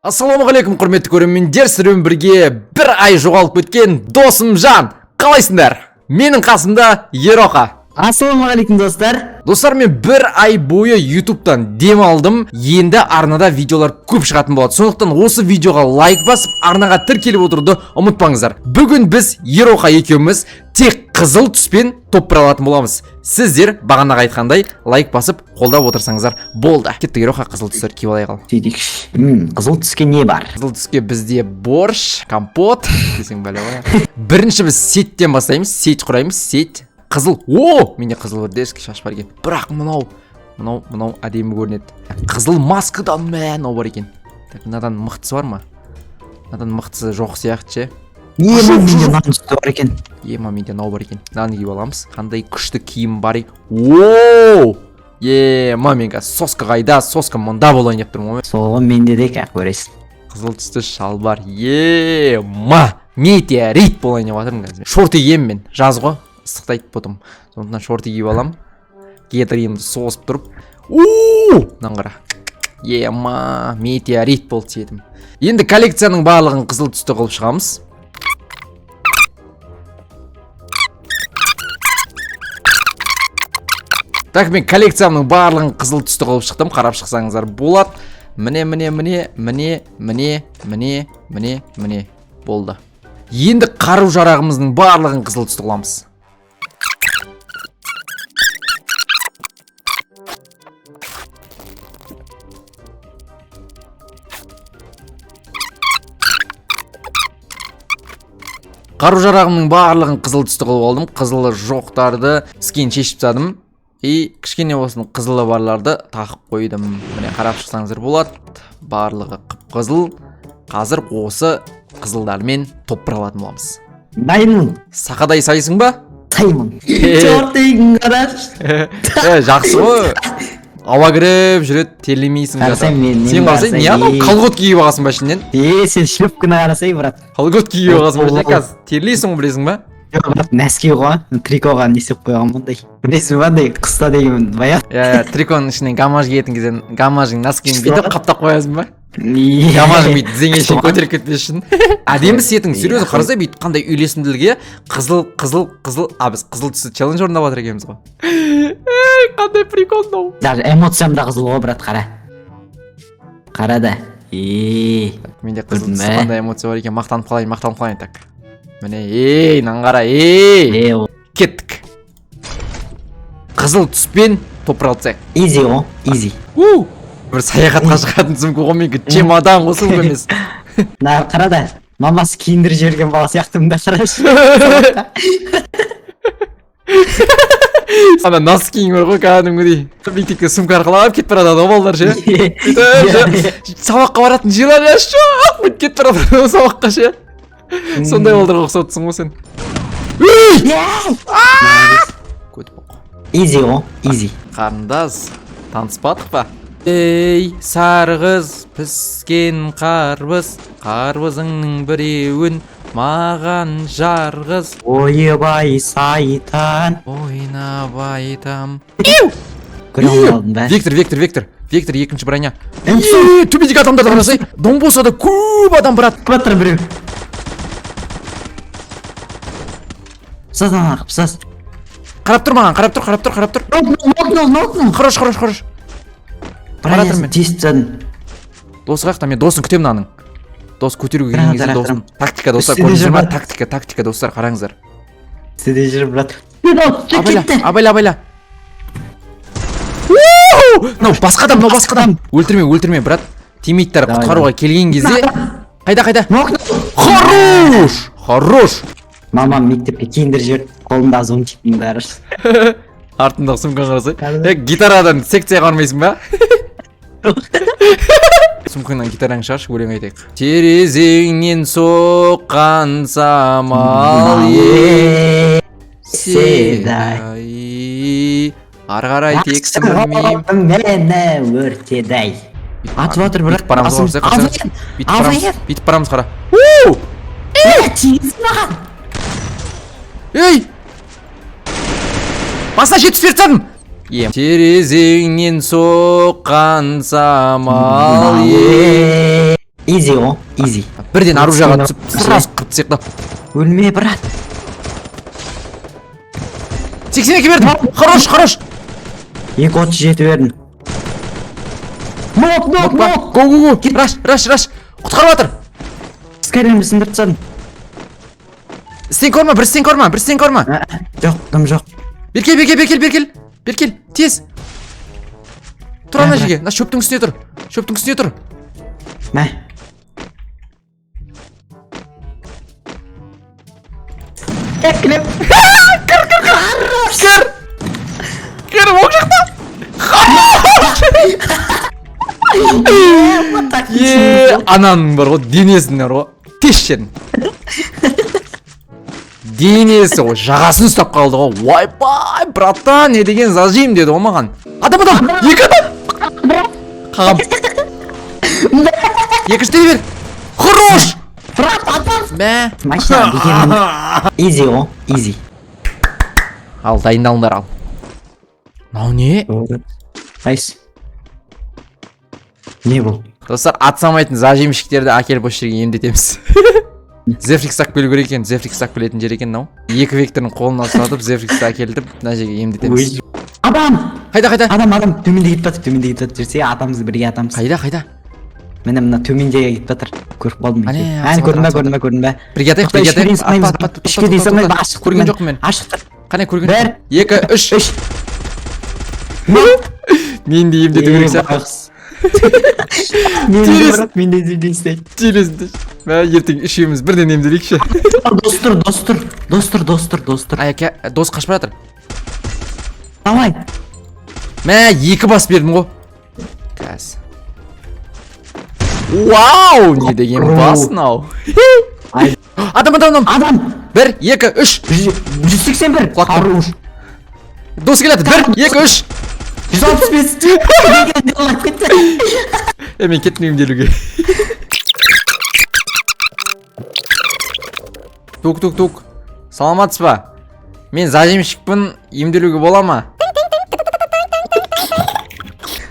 Ассалаумағалейкум, құрметті көрермендер! Сіздермен бірге бір ай жоғалып кеткен Досымжан. Қалайсыңдар? Менің қасымда Ероқа. Ассалаумағалейкум, достар. Достар, мен бір ай бойы ютубтан дем алдым. Енді арнада видеолар көп шығатын болады, сондықтан осы видеоға лайк басып, арнаға тіркеліп отыруды ұмытпаңыздар. Бүгін біз Ероқа екеуміз тек қызыл түспен топ бір алатын боламыз. Сіздер бағанағы айтқандай лайк басып, қолдап отырсаңыздар болды. Кеттік, Ероқа, қызыл түстер киіп алайық, ал. Сөйтейікші. Қызыл түске не бар? Қызыл түске бізде борщ, компот десең, бәле ғой. Бірінші біз сеттен бастаймыз, сеть құраймыз. Сеть қызыл. О, менде қызыл бір дерзкий шаш бар екен, бірақ мынау әдемі көрінеді. Қызыл маскадан, мә, мынау бар екен. Так, мынадан мықтысы бар ма? Мынадан мықтысы жоқ сияқты ше. Не? Жоқ, Менде жоқ. мынаның түсі бар екен. Ема, менде мынау бар екен, мынаны киіп аламыз. Қандай күшті киім бар? О, ема, мен қазір соска қайда, соска мында болайын деп тұрмын ғой. Сол ғой, менде де қазір көресің. Қызыл түсті шалбар, ема, метеорит болайын деп жатырмын қазір. Шорты киемін мен, жаз ғой, ыстықтайды потом, сондықтан шорты киіп аламын. Гетрімді созып тұрып, у, мынаны қара, ема, метеорит болды сетім. Енді коллекцияның барлығын қызыл түсті қылып шығамыз. Так, мен коллекциямның барлығын қызыл түсті қылып шықтым, қарап шықсаңыздар болады. Міне, міне, міне, міне, міне, міне, міне, міне, болды. Енді қару жарағымыздың барлығын қызыл түсті қыламыз. Қару жарағымның барлығын қызыл түсті қылып алдым. Қызылы жоқтарды скин шешіп тастадым и кішкене болсын қызылы барларды тағып қойдым. Міне, қарап шықсаңыздар болады, барлығы қып қызыл. Қазір осы қызылдармен топ бір алатын боламыз. Дайынмын. Сақадай сайсың ба? Саймын. Шортигін қарашы. Е, жақсы ғой, ауа кіріп жүреді, терлемейсің. Қарасай, Сен мен қарасай, не қарасай, анау? е. Колготки киіп алғансың ба ішінен? Е, сен шлепканы қарасай, брат. Колготки киіп алғансың ба ішінен? Қазір терлейсің ғой, білесің ба? Жоқ, брат, носки ғой, трикоға не істеп қойған мындай. Білесің ба, андай қыста деген баяғы. Иә, иә, триконың ішінен гамаш киетін кезде гамашың, носкиін бүйтіп қаптап қоясың ба? Гамаш. Гамашың бүйтіп тізеңе шейін көтеріп кетпес үшін. Әдемі сетің, серьезно, қарасай, бүйтіп қандай үйлесімділік, иә. Қызыл, қызыл, қызыл. А біз қызыл түсті челлендж орындап жатыр екенбіз ғой. Ей, қандай прикол мынау! Даже эмоциям да қызыл ғой, брат, қара. Қара да. Е. Менде қызыл Көрдің түсті бе? қандай эмоция бар екен? Мақтанып қалайын, мақтанып қалайын. Так, міне, ей, мынаны қара, ей. Е, ол Кеттік, қызыл түспен топырақ алып тастайық. Изи ғой, изи. У, бір саяхатқа шығатын сумка ғой менікі, чемодан ғой, сумка емес. Мына қара да, мамасы киіндіріп жіберген бала сияқтымын да, қарашы. Ана носкиң бар ғой, кәдімгідей мектепке сумка арқалап кетіп бара жатады ғой балалар ше, бүйтіп ше, сабаққа баратын желание жоқ, бүйтіп кетіп бара жатады ғой сабаққа ше. Сондай балдарға ұқсап тұрсың ғой сен. Көт боқ. Изи ғой, изи. Қарындас, таныспадық па? Ей, сары қыз, піскен қарбыз, қарбызыңның біреуін маған жарғыз. Ойбай, сайтан. Ойнап айтам. Көре алмадым ба? Вектор, вектор, вектор, вектор, екінші броня. М. Е, төбедегі адамдарды қарасай, дом болса да көп адам, брат. Батыр біреу. Пысас ана, пысас. Қарап тұр маған, қарап тұр, қарап тұр, қарап тұр. Нокнул, нокнул. Хорош, хорош, хорош. Бронясын мен. тесіп тастадым. Досы қаяқта? Мен досын күтемін мынаның. Дос көтеруге келген кезде Тұра, досын. Тактика, достар, Үстінде көрдіңіздер жүр, ма? брат. Тактика, тактика, достар, қараңыздар. Үстіде жүр, брат. Абайла, Кетті. абайла, абайла. Уу! Мынау басқа адам, мынау басқа адам. Өлтірме, өлтірме, брат. Тиммейттер Давай, құтқаруға келген кезде қайда, қайда? Нокнул. Хорош! Хорош! Мамам мектепке киіндіріп жіберді. Қолымдағы зонтиктің бәрі. Артындағы сумканы қарасай. Кәдімгі. Е, гитарадан секцияға бармайсың ба? Сумкаңнан гитараңды шығаршы, өлең айтайық. Терезеңнен соққан самал седай. Ары қарай текстін білмеймін. Мені өртеді. Атып жатыр, бірақ. Бүйтіп барамыз ғой, Басым- бүйтіп барамыз, Авен! бүйтіп барамыз, қара. Е, тигізді маған. Ей! Басына жеткізіп беріп тастадым. Ем. Терезеңнен соққан самал. Изи ғой, изи. Бірден оружиеға түсіп, сразу қырып тастайық та. Өлме, брат. 82 бердім. Хорош, хорош. 2,37 бердім. Нок, нок, нок. Го, го, го. Раш, раш, раш. Құтқарып жатыр. Скайримді сындырып тастадым. Стенка ұрма, бір стенка ұрма, бір стенка ұрма. Ә, жоқ, дым жоқ. Бері кел, бері кел, бері кел, бері кел. Бері кел, тез. Тұр ана Мә, жерге, мына шөптің үстіне тұр. Шөптің үстіне тұр. Мә. Кіріп. Кір! Кір, оң жақта! Е, ананың бар ғой, денесінің бар ғой. Тез жерін. Денесі ғой, жағасын ұстап қалды ғой. Ойбай, братан, не деген зажим деді ғой маған. Адам, адам, екі адам! Қағам. Екінші бер. Хорош! Брат, адам. Мә. Машина деген. Изи ғой, изи. Ал, дайындалыңдар, ал. Мынау не? Найс. Не бұл? Достар, атсамайтын зажимщиктерді әкеліп осы жерге емдетеміз. Зефрикс алып келу керек екен, Зефрикс алып келетін жер екен мынау. Екі векторын қолына ұстатып, Зефриксті әкелтіп, мына жерге емдетеміз. Адам! Қайда, қайда? Адам, адам, төменде кетіп жатыр, төменде кетіп жатыр. Жүрсе, атамыз, бірге атамыз. Қайда, қайда? Міне, мына төменде кетіп жатыр. Көріп қалдым. Әне, Әне, көрдің ба, көрдің ба, көрдің ба? Бірге атайық, Тоқта, бірге үшке дейін атайық. санаймыз. Атпа, атпа, Үшке дейін тоқта, санаймыз, тоқта. ашық Көрген тұр, жоқпын мен. Ашық тұр. Қане, көрген Бір. жоқпын. Екі, үш. Үш. Мен де емдету керек сияқты. Мен де, Теріс. брат, мен де емдейін. Телесін. Мә, ертең үшеуміз бірден емделейікші. Дос тұр, дос тұр, дос тұр, дос тұр, дос тұр. Ай, әке, дос қашып бара жатыр. Давай. Мә, екі бас бердім ғой. Қазір. Вау, не деген бас мынау. Ай. Адам, адам, адам. Адам. Бір, екі, үш. 181. Құлаттым. Хорош. Дос келеді. Бір, екі, үш. 165. Кетті. Е, мен кеттім емделуге. Тук, тук, тук. Саламатсыз ба? Мен зажимщикпін, емделуге бола ма?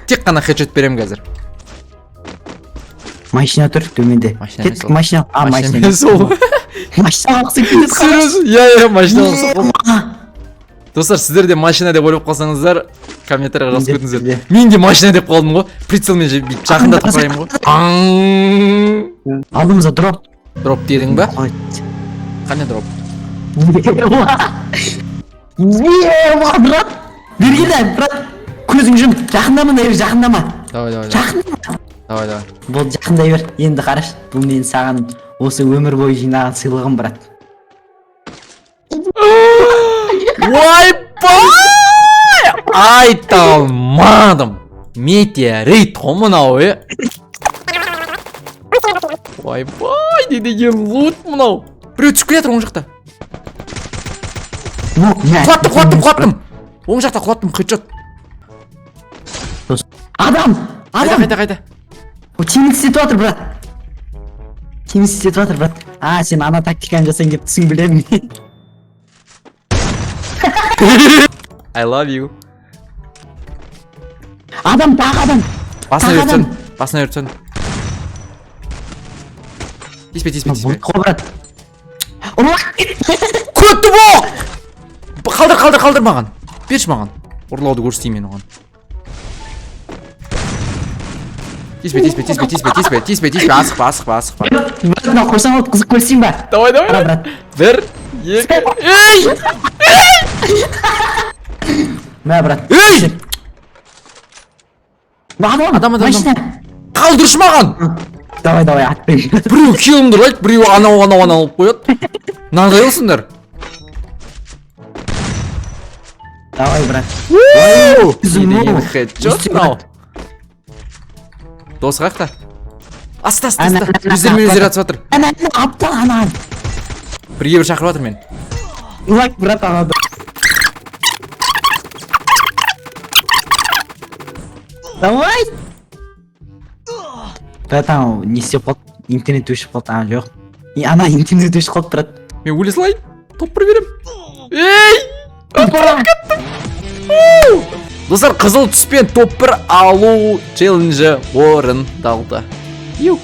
Тек қана хедшот беремін қазір. Машина тұр төменде. Машина емес Кеттік, ол. машина. А, Машина машина емес ол. Машина алғысы келеді. Серьезно? Иә, иә, машина алғысы. Достар, сіздер де машина деп ойлап қалсаңыздар, комментарийға жазып Міндетті кетіңіздер. түрде. Мен де машина деп қалдым ғой. Прицелмен же бүйтіп жақындатып қараймын ғой. Аң. Алдымызда дроп. Дроп дедің ба? Ой. Қане дроп? Ема, брат. Бері кел, брат. Көзің жұм. Жақындама, мына жерге жақындама. Давай, давай, давай. Жақындама. Давай, давай. Болды, жақындай бер. Енді қарашы, бұл мен саған осы өмір бойы жинаған сыйлығым, брат. Ойбай! Айта алмадым. Метеорит қой мынау, е. Ойбай, не деген лут мынау. Біреу түсіп келе жатыр оң жақта. Ну, мә. Құлаттым, құлаттым, құлаттым. Оң жақта құлаттым, хедшот. Адам! Қайда, Адам! қайда, қайда? О, темекі істетіп жатыр, брат. Темекі істетіп жатыр, брат. А, сен ана тактиканы жасайын деп түсің білемін. I love you. Адам, тағы адам. Басына Тағы өртсін. адам. Басына өртсін. Тиіспе, тиіспе, тиіспе. Бұл қой, брат. Ұрлап. Көтті боқ! Қалдыр, қалдыр, қалдыр маған. Берші маған. Ұрлауды көрсетейін мен оған. Тиіспе, тиіспе, тиіспе, тиіспе, тиіспе, тиіспе, тиіспе, асықпа, асықпа, асықпа. Брат, мынау қойсаң болды, қызық көрсең ба? Давай, давай. Қара, брат. Бір, екі, ей! Мә, брат. Ей! Адам, Адам, адам, машина. Қалдыршы маған! Давай, давай, атпен. Біреу киімді ұрлайды, біреу анау, анау, анау алып қояды. Мынандай қылсыңдар. Давай, брат. Не деген хедшот Не мынау? Дос қаяқта? Аста, аста, Ана, аста. ана, Өздерімен ана, өздері атысып жатыр. Ана, ана, апта, ана. Бірге бір шақырып жатыр мен. Лайк, брат, ана. Давай. Брат, анау не істеп қалды? Интернет өшіп қалды, ана жоқ. И ана интернет өшіп қалды, брат. Мен өле салайын. Топ бір берем. Ей! Достар, қызыл түспен топ бір алу челленджі орындалды. Ю.